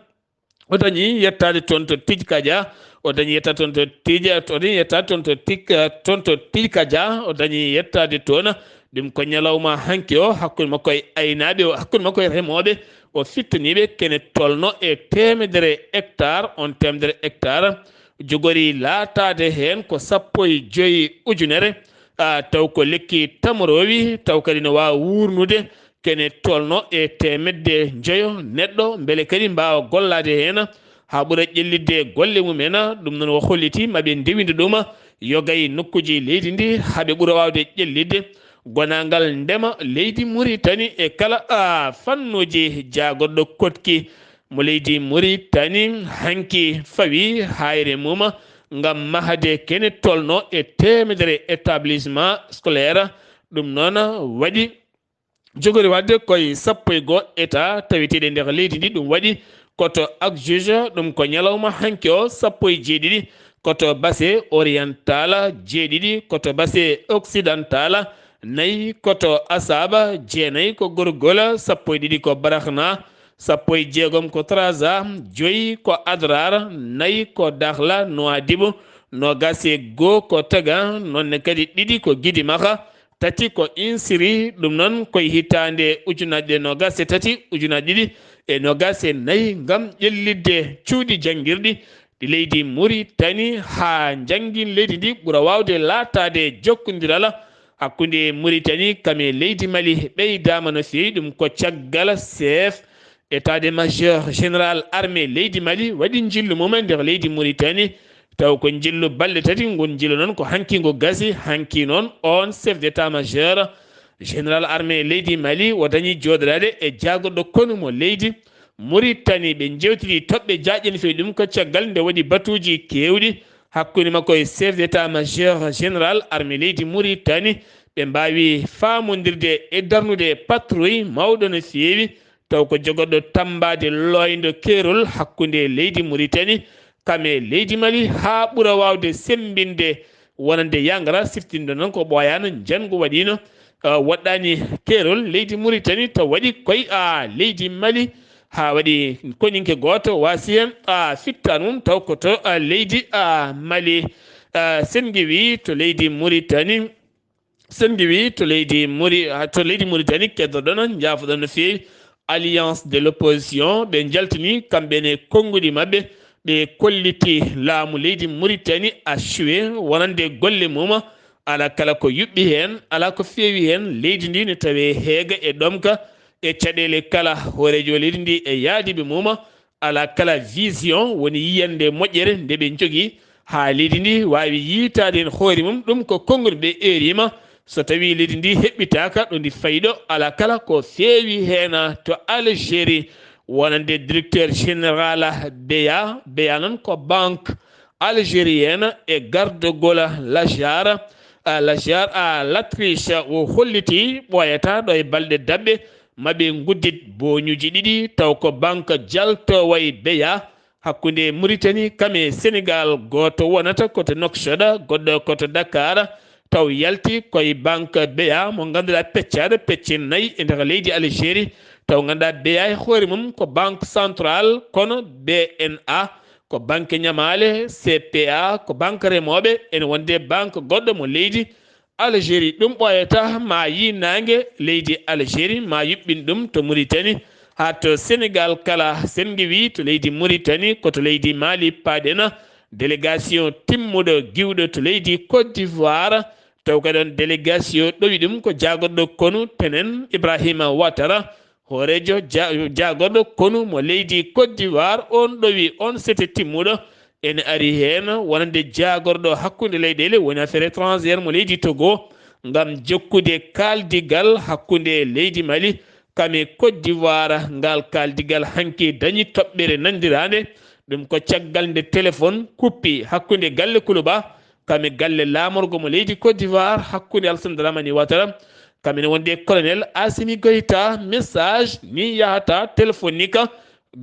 O dañi yettaade toon to Tijkaja, o dañi yettaade toon to Tij-, o dañi yettaade toon to Tik-, toon to Tijkaja, o dañi yettaade toon. Ɗum ko ñalawma hanki o, hakkunde makko e aynaaɓe, o hakkunde makko e remooɓe, o fittaniiɓe kene tolno e teemedere hectare, on teemedere hectare jogori laataade heen ko sappo e joy ujunere, ah, taw ko lekki tamoroowi, taw kadi no waawa wuurnude kene tolno e teemedde njoyo neɗɗo, mbele kadi mbaawa gollaade heen haa ɓura ƴellitde golle mumen. Ɗum noon o holliti ma ɓe ndewinda ɗum yoga e nokkuuji leydi ndi haa ɓe ɓura waawde ƴellitde gonaangal ndema leydi Mauritanie e kala, ah, fannuuji. Jaagorɗo koɗki mo leydi Mauritanie hanki fawi hayre mum ngam mahde kene tolno e teemedere établissement scolaire. Ɗum noon waɗi jogori waɗde koye sappo e goo état taweteeɗi e nder leydi ndi. Ɗum waɗi ko to Agjuj, ɗum ko ñalawma hanki o, sappo e jeeɗiɗi ko to Basse Oriental, jeeɗiɗi ko to Basse Occidental, nayi ko to Asaba, jeenayi ko Gorgol, sappo e ɗiɗi ko Barakhna, sappo e jeegom ko Trarza, joyi ko Adrar, nayi ko Dakhla, Nouadhibou, noogas e goo ko Taga, noon ne kadi ɗiɗi ko Gidimaka, tati ko Insiri. Ɗum noon koye hitaande ujunaaje ɗiɗi e noogas e tati, ujunaaje ɗiɗi e noogas e nayi ngam ƴellitde cuuɗi janngirɗi ɗi leydi Mauritanie haa njanngin leydi ndi ɓura waawde laataade jokkondiral hakkunde Mauritanie kam e leydi Mali ɓeydaama no feewi. Ɗum ko caggal chef état-major général armée leydi Mali waɗi njillu mum e nder leydi Mauritanie, taw ko njillu balɗe tati. Ngun njillu noon ko hanki ngu gasi. Hanki noon on chef d'état-major général armée leydi Mali o dañi jooɗoraade e jaagorɗo konu mo leydi Mauritanie. Ɓe njewtidi toɓɓe jaaƴe no feewi. Ɗum ko caggal nde waɗi batuuji keewɗi hakkunde makko e chef d'état-major général armée leydi Mauritanie. Ɓe mbaawi faamondirde e darnude patrouille mawɗo no feewi, taw ko jogorɗo tammbaade looyndo keerol hakkunde leydi Mauritanie kam e leydi Mali haa ɓura waawde semmbinde wonande yangara. Siftinɗo noon ko ɓooyaano, njanngu waɗiino, ah, woɗɗaani keerol leydi Mauritanie, taw waɗi koye, ah, leydi Mali, haa waɗi koninke gooto waasi heen, ah, fittaandu mum, taw ko to, ah, leydi, ah, Mali. Ah, sen ngiwii to leydi Mauritanie, sen ngiwii to leydi Mauri-, ah, to leydi Mauritanie, keddoɗon, njaafoɗon no feewi. Alliance de l'opposition, ɓe njaltini kamɓe ne konnguɗi maɓɓe, ɓe kolliti laamu leydi Mauritanie achuwe wonande golle mum. Alaa kala ko yuɓɓi heen, alaa ko feewi heen. Leydi ndi ne tawee heege e ɗomka, E caɗeele kala, hooreejo leydi ndi e yaadiiɓe mum, alaa kala vision, woni yiyannde moƴƴere nde ɓe njogii, haa leydi ndi waawi yiytaade heen hoore mum. Ɗum ko konngol ɓe eeriima. So tawii leydi ndi heɓɓitaaka ɗo ndi fayi ɗo, alaa kala ko feewi heen to Algérie, wonande directeur général beya. Beya noon ko banque algérienne e gardagol Lajar. A, Lajar, a, Latriche o holliti ɓooyata ɗo e balɗe daɓɓe ma ɓe nguddit booñuuji ɗiɗi, taw ko banque jaltoowo e beya hakkunde Mauritanie kam e Sénégal. Gooto wonata ko to Nouakchott, goɗɗo ko to Dakar. Taw yalti koye banque beya mo ngannduɗaa peccaɗo pecce nayi e nder leydi Algérie. Taw ngannduɗaa beya e hoore mum ko banque centrale, kono B N A ko banque ñamaale, C P A ko banque remooɓe, ene wonde banque goɗɗo mo leydi Algérie. Ɗum ɓooyata ma yi naange leydi Algérie, ma yuɓɓin ɗum to Mauritanie, haa to Sénégal kala. Sen ngewi to leydi Mauritanie, ko to leydi Mali paaɗen. Délégation timmuɗo giwɗo to leydi Côte d'Ivoire, taw kadi on délégation ɗowi ɗum ko jaagorɗo konu tenen Ibrahima Ouattara, hooreejo ja-, jaagorɗo konu mo leydi Côte d'Ivoire, on ɗowi on sete timmuɗo. Ene ari heen wonande jaagorɗo hakkunde leyɗeele, woni affaire étrangère mo leydi Togo, ngam jokkude kaaldigal hakkunde leydi Mali kam e Côte d'Ivoire. Ngal kaaldigal hanki dañi toɓɓere nanndiraande. Ɗum ko caggal nde téléphone kuppi hakkunde galle Kuluba kam e galle laamorgo mo leydi Côte d'Ivoire, hakkunde Alassane Dramane Ouattara kam ene wonde colonel Assimi Goïta. Message ni yahata téléphonique.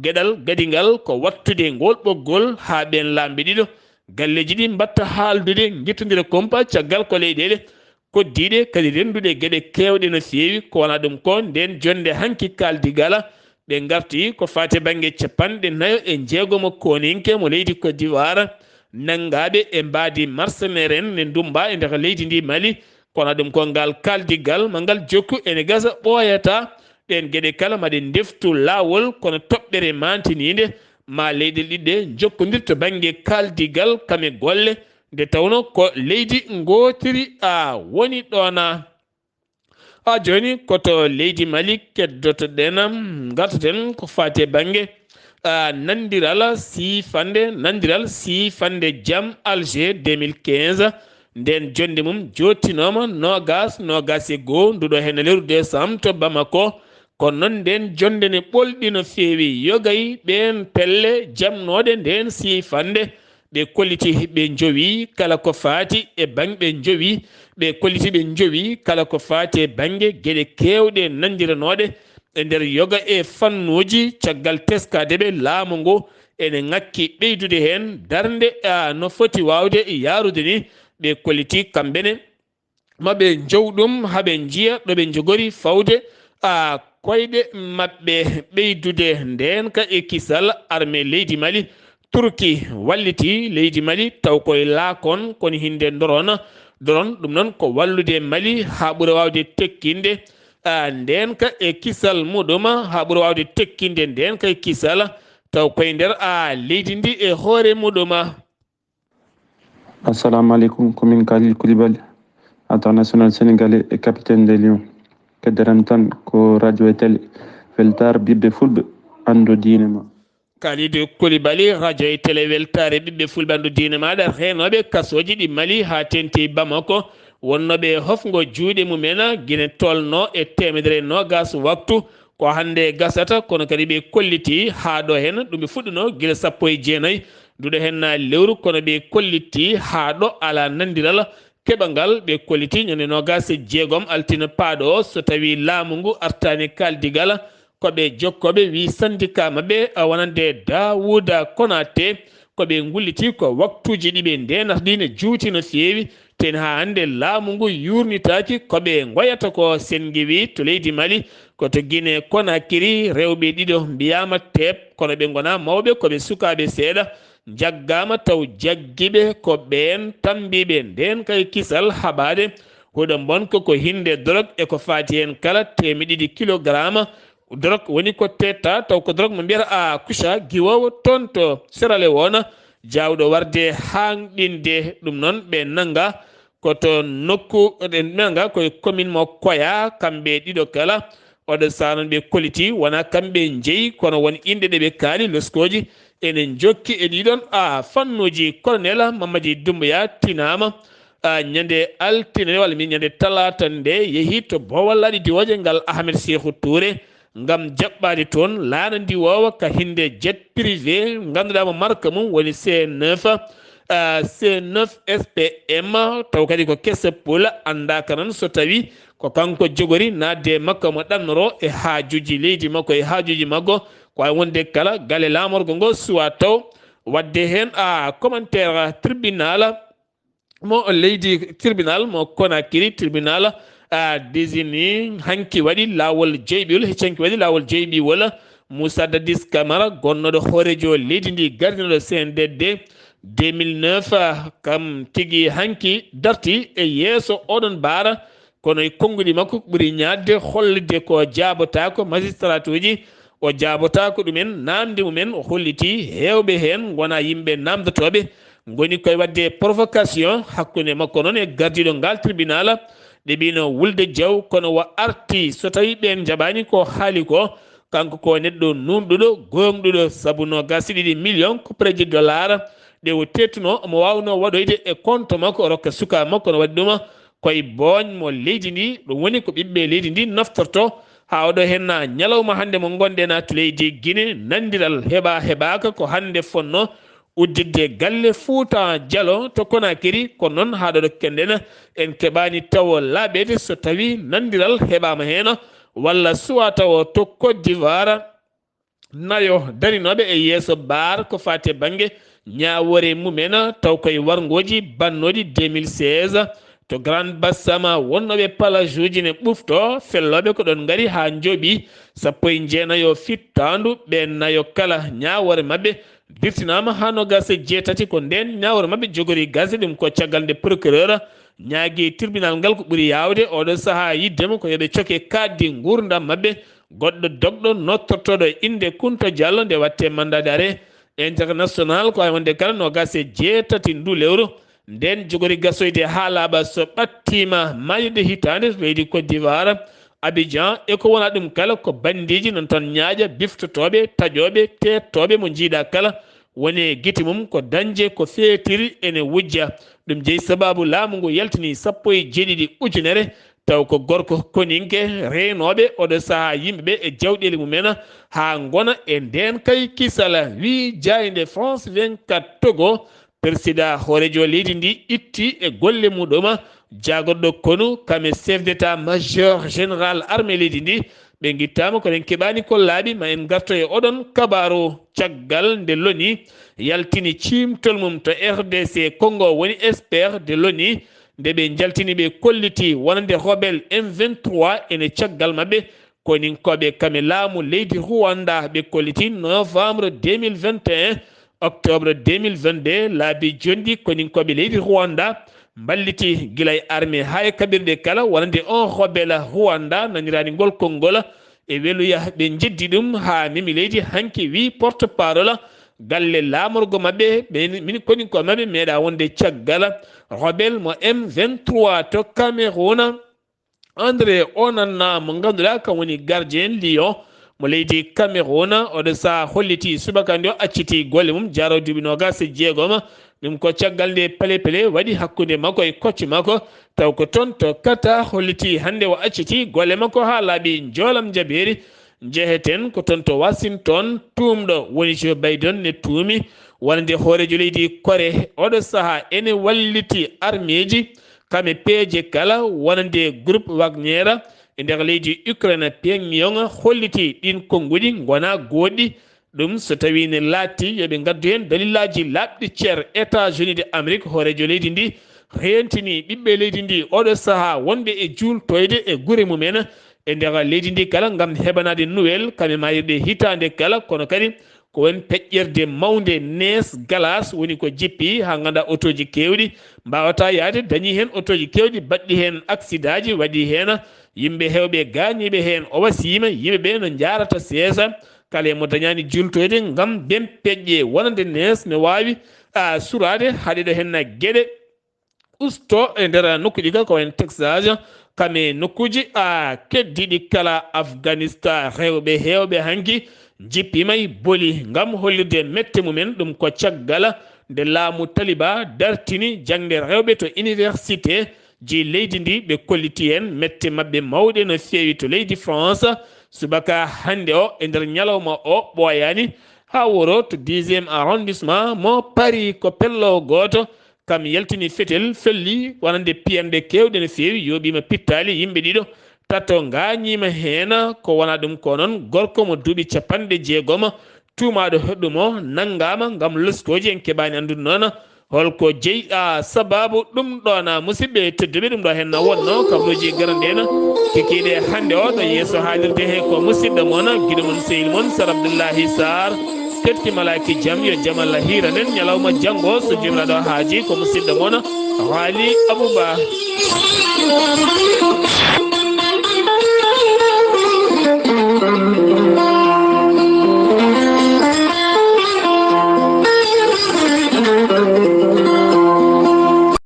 Geɗal gadingal ko wattude ngol ɓoggol haa ɓeen laamɓe ɗiɗo galleeji ɗi mbaɗta haaldude, ngittondira kumpa caggal ko leyɗeele koddiiɗe kadi renndude geɗe keewɗe no feewi. Ko wonaa ɗum ko ndeen jonnde hanki kaaldigal, ɓe ngarti ko faati bannge capanɗe nayo e jeegomo kooninke mo leydi Côte d'Ivoire, nanngaaɓe e mbaadi mercenaire en ne ndummba e nder leydi ndi Mali. Kono ɗum ko ngal kaaldigal ma ngal jokku ene gasa ɓooyata. Ɗeen geɗe kala ma ɗe ndeftu laawol, kono toɓɓere maantiniinde ma leyɗe ɗiɗɗe njokkondir to bannge kaaldigal kam e golle, nde tawno ko leydi ngootiri a woni ɗoona. A jooni ko to leydi Mali keddotoɗen, ngartoten ko faati e bannge, a, nanndiral siifannde, nanndiral siifannde jam Alger deux mille quinze. Ndeen jonnde mum joottinooma noogaas, noogaas e goo nduɗo heen lewru décembre to Bamako. Kono noon ndeen jonnde ne ɓolɗi no feewi. Yogay ɓeen pelle jamnooɗe ndeen siifannde, ɓe kolliti ɓe njowi kala ko faati e bannge, ɓe njowi, ɓe kolliti ɓe njowi kala ko faati e bannge geɗe keewɗe nanndiranooɗe e nder yoga e fannuuji. Caggal teskaade ɓe, laamu ngu ene ŋakki ɓeydude heen darnde, a, no foti waawde yahrude ni. Ɓe kolliti kamɓe ne ma ɓe njow ɗum, haa ɓe njiya ɗo ɓe njogori fawde, a, koyɗe maɓɓe. Ɓeydude ndeen ka e kisal armée leydi Mali, Turki walliti leydi Mali, taw koye laakon, kono hinde ndorona, doron. Ɗum noon ko wallude Mali haa ɓura waawde tekkinde, a, ndeen ka e kisal muɗum, haa ɓura waawde tekkinde ndeen ka e kisal, taw koye nder, a, leydi ndi e hoore muɗum. Assalamu aleykum, ko min Kalil Koulibaly, international sénégalais et capitaine des Lions. Keddoram tan ko radio e télé, weltaare ɓiɓɓe fulɓe, anndu diine ma. Kalidou Koulibaly, radio e télé, weltaare ɓiɓɓe fulɓe, anndu diine ma. Ɗar heenooɓe kasooji ɗi Mali haa tenti Bamako, wonnooɓe e hofngo juuɗe mumen, gine tolno e teemedere e noogaas waktu. Ko hannde gasata, kono kadi ɓe kolliti haa ɗo heen, ɗum ɓe fuɗɗuno gila sappo e jeenayi nduɗo heen lewru, kono ɓe kolliti haa ɗo alaa nanndiral keɓangal. Ɓe kolliti ñande noogaas e jeegom altine paaɗo o, so tawii laamu ngu artaani kaaldigal, ko ɓe jokkooɓe, wii syndicat maɓɓe, a, wonande Daouda Konaté, ko ɓe ngulliti ko waktuuji ɗi ɓe ndeenata ɗi ne juuti no feewi, teni haa hannde laamu ngu yuurnitaaki ko ɓe ngoyata ko. Sen ngewi to leydi Mali, ko to Guinée Conakry, rewɓe ɗiɗo mbiyaama teep, kono ɓe ngonaa mawɓe, ko ɓe sukaaɓe seeɗa, njaggaama taw jaggiiɓe ko ɓeen tammbiiɓe ndeen kay kisal haɓaade. Huɗo mbonko ko hinde dorog e ko faati heen kala teemedde ɗiɗi kilogaraama. Dorog woni ko teetta taw ko dorog mo mbiyata a kuca giwoowo toon to Sierra Leone, jaawɗo warde haanɗinde. Ɗum noon ɓe nannga ko to nokku, ɓe nannga koye commune mo Koya, kamɓe ɗiɗo kala. Oɗo saha noon ɓe kolliti wona kamɓe njeyi, kono won inɗe ɗe ɓe kaali loskooji ene njokki e ɗiɗon a fannuuji. Colonel Mamadi Doumbouya tinaama a ñande altine walla mi ñande talaata nde yehi to boowal laaɗe diwooje ngal Ahmed Sékou Touré ngam jaɓɓaade toon laana ndiwoowa ka hinde jet privé ngannduɗaa mo marque mum woni C neuf, ah, C neuf S P M, taw kadi ko kese pula anndaaka noon so tawi ko kanko jogori naatde e makko mo ɗannoro e haajuuji leydi makko e haajuuji makko. Ko wawi wonde kala galle laamorgo ngo suwa taw waɗde heen a commentaire tribunal mo leydi, tribunal mo Conakry, tribunal a désigné hanki waɗi laawol jeyɓiwol, hecci hanki waɗi laawol jeyɓiwol. Moussa Dadis Camara, gonnoɗo hoorejo leydi ndi, gardinoɗo C N D D deux mille neuf, kam tigi hanki darti e yeeso oɗon baara, kono e konnguɗi makko ɓuri ñaadde hollitde ko jaabotaako magistratuuji, o jaabotaako ɗumen, naamnde mumen o holliti heewɓe heen ngona yimɓe naamndotooɓe, ngoni koye waɗde provocation hakkunde makko noon e gardiiɗo ngal tribunal, ɗe ɓino wulde jaw, kono o arti so tawi ɓeen njaɓaani ko haali ko, kanko ko neɗɗo nuunɗuɗo, gooŋɗuɗo, sabu noogaas e ɗiɗi million ko preji dollar ɗe o teettuno omo waawno waɗoyde e compte makko, o rokka suka makko no waɗi ɗum koye booñ mo leydi ndi, ɗum woni ko ɓiɓɓe leydi ndi naftorto haa oɗo henna ñalawma hannde mo ngonɗen to leydi Guinée, nandiral heɓa heɓaaka ko hannde fonno udditde galle Fuuta Jalo to Conakry. Ko noon haa ɗo kenɗen en keɓaani tawo laaɓeede so tawi nandiral heɓaama heen walla suwa tawo to Côte d'Ivoire. Nayo darinooɓe e yeeso baar ko faati e bannge ñaawoore mumen taw koye warngooji bannooɗi deux mille seize to Grand Bassam wonnooɓe palajuuji ne ɓufto fellooɓe ko ɗoon ngari haa njooɓi sappo e jeenayo fittaandu. Ɓeen nayo kala ñaawoore maɓɓe dirtinaama haa noogaas e jeetati. Ko ndeen ñaawoore maɓɓe jogori gasde ɗum ko caggal nde procureur ñaagi tribunal ngal ko ɓuri yaawde oɗo sahaa yiɗde mo ko yo ɓe coke kaaɗdi nguurndam maɓɓe. Goɗɗo dogɗo nottortooɗo innde Kunta Diallo nde watte mandat d'arrêt international ko ay wonde kala noogaas e jeetati ndu lewru. Ndeen jogori gasoyde haa laaɓa so ɓattiima maayirde hitaande to leydi Côte d'Ivoire, Abidjan, e ko wona ɗum kala ko banndiiji noon toon ñaaƴa biftotooɓe, taƴooɓe, teettooɓe mo njiiɗa kala woni e gite mum ko dañde ko feetiri ene wujja. Ɗum jeyi sabaabu laamu ngu yaltini sappo e jeeɗiɗi ujunere taw ko gorko koninke reenooɓe oɗo sahaa yimɓe ɓe e jawɗeeli mumen haa ngona e ndeen kay kisal, wii jaaynde France vingt-quatre Togo. Persidaa hooreejo leydi ndi itti e golle muɗum jaagorɗo konu kam e chef d'état major général armée leydi ndi. Ɓe ngittaama ko en keɓaani ko laaɓi ma en ngarto e oɗon kabaaru caggal nde loni yaltini ciimtol mum to R D C Congo woni expert de l'ONU. Nde ɓe njaltini ɓe kolliti wonande rebelle M vingt-trois ene caggal maɓɓe koninkooɓe kam e laamu leydi Rwanda ɓe kolliti novembre deux mille vingt et un octobre deux mille vingt-deux laabi jonɗi koninkooɓe leydi Rwanda mballiti gila e armée haa e kaɓirɗe kala wonande on rebelle Rwanda naniraani ngol konngol e weluya ɓe njeddi ɗum haa memi leydi hanki wii porte parole galle laamorgo maɓɓe ɓe min koninkooɓe maɓɓe meeɗa wonde caggal rebelle mo M vingt-trois to Cameroun. André Onana mo ngannduɗaa kam woni gardien Lyon mo leydi Cameroun oɗo saha holliti subaka nde o acciti golle mum jaro duuɓi noogas e jeegom. Ɗum ko caggal nde pele pele waɗi hakkunde makko e kocce makko taw ko toon to Qatar holliti hannde o acciti golle makko haa laaɓi njoolam jabeeri. Njeheten ko toon to Washington tuumɗo woni Joe Biden ne tuumi wonande hooreejo leydi Kore oɗo saha ene walliti armeeji kam e peeje kala wonande groupe Wagner e nder leydi Ukraine. Pyongyang holliti ɗin konnguɗi ngona goɗɗi. Ɗum so tawi ne laati yo ɓe ngaddu heen dalillaaji laaɓɗi cer États-Unis de Amérique hooreejo leydi ndi reentini ɓiɓɓe leydi ndi oɗo saha wonɓe e juultoyde e gure mumen e nder leydi ndi kala ngam heɓanaade Noël kam e maayirɗe hitaande kala kono kadi ko won peƴƴerde mawnde nees galas woni ko jippi haa ngannda otooji keewɗi mbaawata yahde dañi heen otooji keewɗi baɗɗi heen aksidaaji waɗi heen yimɓe heewɓe gaañiiɓe heen o wasiima yimɓe ɓe no njaarata seesa kala e mo dañaani juultoyde ngam nden peƴƴe wonande nees ne waawi a suraade haɗeɗo heen geɗe usto e nder nokkuuji kala ko wayi no Texas, kam e nokkuuji, a, keddiiɗi kala. Afghanistan, rewɓe heewɓe hanki njippiima e boli ngam hollirde mette mumen. Ɗum ko caggal nde laamu Taliban dartini jaŋde rewɓe to université ji leydi ndi, ɓe kolliti heen mette maɓɓe mawɗe no feewi to leydi France. Subaka hannde o, e nder ñalawma o, ɓooyaani haa wuro to dixième arrondissement mo Paris, ko pello gooto kam yaltini fetel, felli wonande piyanɗe keewɗe no feewi, yooɓiima pittaali, yimɓe ɗiɗo, tato ngaañiima heen. Ko wonaa ɗum ko noon, gorko mo duuɓi capanɗe jeegom, tuumaaɗo hoɗɗum o, nanngaama ngam loskooji, en keɓaani anndude noon holko jeyi, a, sabaabu ɗum ɗoon. Musidɓe tedduɓe, ɗum ɗo heen na wonno kabaruuji garande en kikiiɗe hannde o. Ɗo yeeso haalirde he ko musidɗo mon, giɗo mon, sehil mon, Sar Abdullahi Sarr. Teski malaaki jam, yo jam Allah hiiran en. Ñalawma janngo, so Joomiraaɗo haaji, ko musidɗo mon Waali Abuba.